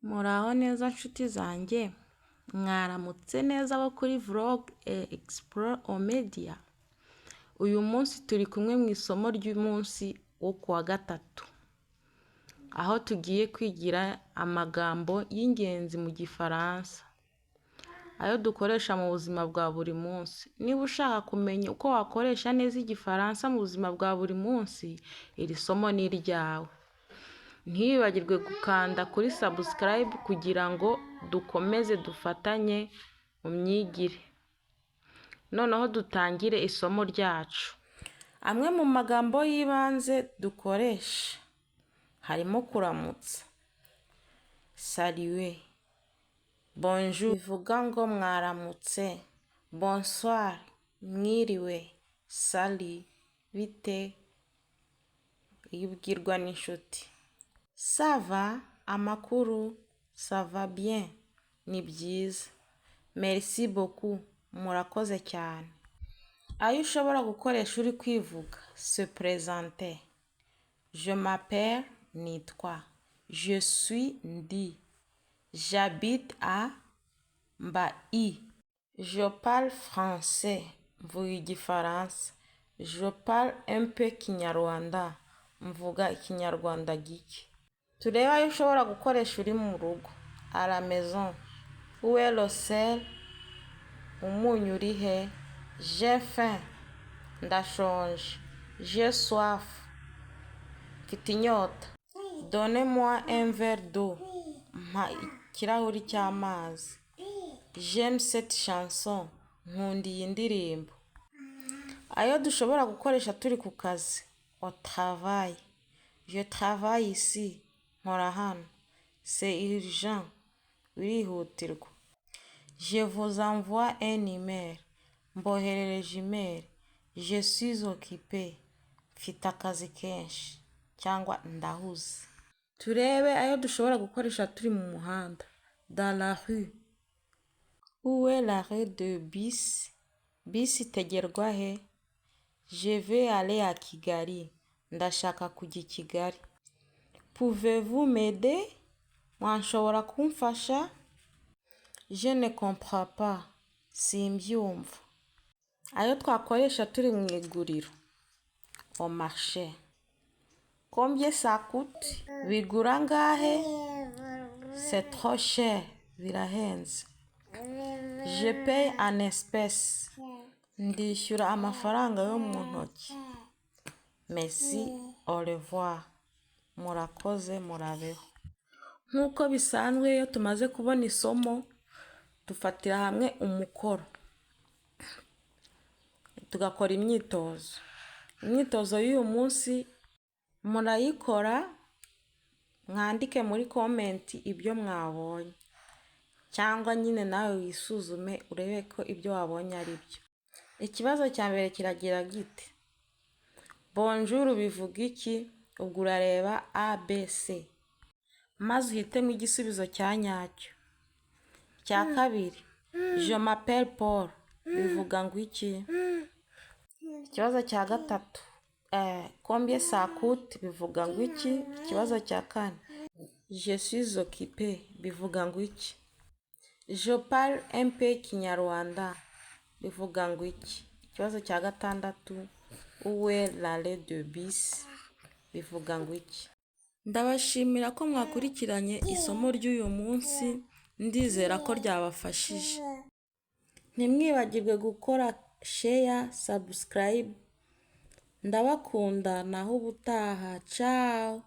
Muraho neza nshuti zanjye, mwaramutse neza abo kuri Vlog Explore Media. Uyu munsi turi kumwe mu isomo ry'umunsi wo ku wa gatatu, aho tugiye kwigira amagambo y'ingenzi mu Gifaransa, ayo dukoresha mu buzima bwa buri munsi. Niba ushaka kumenya uko wakoresha neza Igifaransa mu buzima bwa buri munsi, iri somo ni iryawe. Ntiwibagirwe gukanda kuri subscribe kugira ngo dukomeze dufatanye mu myigire. Noneho dutangire isomo ryacu. Amwe mu magambo y'ibanze dukoresha harimo kuramutsa, saluer, bonjour bivuga ngo mwaramutse, bonsoir mwiriwe, salut bite iyo ubwirwa n'inshuti. Ça va amakuru, ça va bien ni byiza, merci beaucoup murakoze cyane. Ayo ushobora gukoresha uri kwivuga: se présenter, je m'appelle nitwa, je suis ndi, j'habite à mba i, je parle français mvuga Igifaransa, je parle un peu Kinyarwanda mvuga Ikinyarwanda gike. Turebe ayo ushobora gukoresha uri mu rugo: à la maison, où est le sel, umunyu uri he, j'ai faim ndashonje, j'ai soif mfite inyota, donnez-moi un verre d'eau mpa ikirahuri cy'amazi, j'aime cette chanson nkunda iyi ndirimbo. Ayo dushobora gukoresha turi ku kazi: au travail, je travaille ici nkora hano, c'est urgent birihutirwa. Je vous envoie un email. Mboherereje email. Je suis occupé. Mfite akazi kenshi cyangwa ndahuze. Turebe ayo dushobora gukoresha turi mu muhanda. Dans la rue. Où est l'arrêt de bus? Bisi itegerwa he? Je veux aller à Kigali. Ndashaka kujya i Kigali. Pouvez-vous m'aider? Mwashobora kumfasha? Je ne comprends pas. Simbyumva. Ayo twakoresha turi mu iguriro. Au marché. Combien ça coûte? Bigura angahe? C'est trop cher. Birahenze. Je paye en espèces. Ndishyura amafaranga yo mu ntoki. Merci, au revoir. Murakoze, murabeho. Nk'uko bisanzwe, iyo tumaze kubona isomo, dufatira hamwe umukoro, tugakora imyitozo. Imyitozo y'uyu munsi murayikora, mwandike muri comment ibyo mwabonye, cyangwa nyine nawe wisuzume urebe ko ibyo wabonye ari byo. Ikibazo cya mbere kiragira gite: bonjour bivuga iki? Ubwo urareba A, B, C, maze uhitemo igisubizo cya nyacyo. Icya kabiri: je m'appelle Paul bivuga ngo iki? Ikibazo cya gatatu: combien ça coûte bivuga ngo iki? Ikibazo cya kane: je suis occupé bivuga ngo iki? Je parle un peu Kinyarwanda bivuga ngo iki? Ikibazo cya gatandatu: où est l'arrêt de bus bivuga ngo iki? Ndabashimira ko mwakurikiranye isomo ry'uyu munsi, ndizera ko ryabafashije. Ntimwibagirwe gukora share, subscribe, ndabakunda, naho ubutaha, ciao.